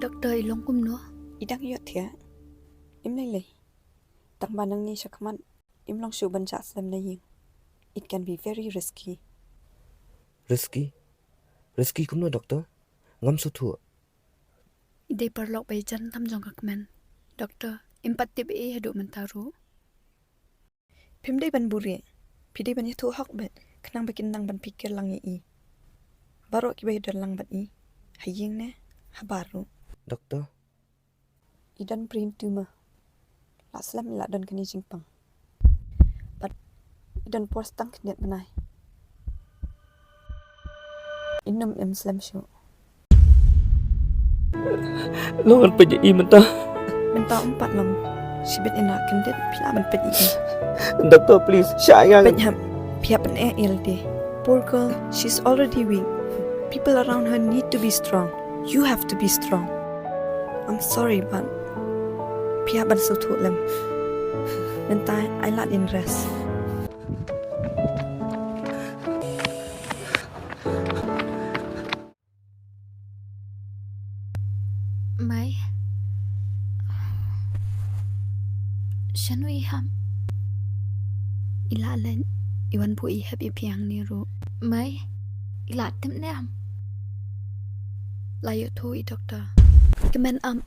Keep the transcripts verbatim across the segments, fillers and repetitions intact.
Doctor, i long kumno? I dang ïohthiah. Im lei lei. Tang ba nangne sha khmat im long shuh ban shah slem na ïing. It can be very risky. Risky? Risky kumno, Doctor? Ngam sngewthuh. I dei paralok ba ïajan tam jong ka kmen. Doctor, im pat tip ei haduh mynta ruh. Phim dei ban buhrieh, phi dei ban ïathuh hok beit, khnang ba kin nang ban phikir lang ïa i. Baroh kiba ïadon lang bad i, ha ïing ne habar ruh. Doctor. I don brain tumor. La slem i la don kane jingpang. Bad i don por tang khyndiat bnai. In ym im slem shuh. Long ngan peit ïa i mynta. Mynta ym pat long. Shibit ïa nga kyndit phi lah ban peit ïa i. Doctor, please, shah ïa nga. Peit hap, phi hap ban eh ïa lade. Poor girl, she's already weak. People around her need to be strong. You have to be strong. I'm sorry, but phi hap ban sngewthuh lem. Mynta ai lad in rest. Mei. Shano i ham? I la leit, i wan buh i hep ïa phi hangne ruh. Mei. I la tip ne em? La ïathuh i doctor. Kmen am.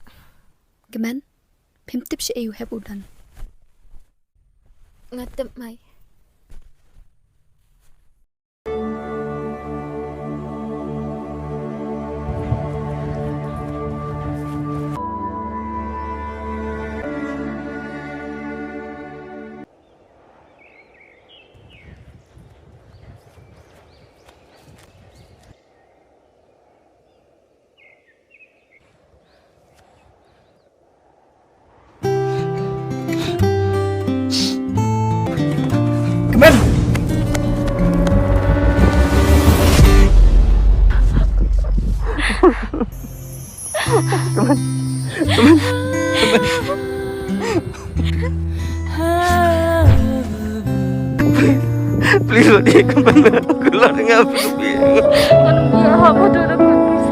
Kmen. Phim tip shaei u hep u don. Nga tip, Mei. Kmen. Kmen. Kmen. Kmen. Please, please, Odi, kmen. Aku la dengar apa tu, Odi. Kan biar apa tu, dah putus.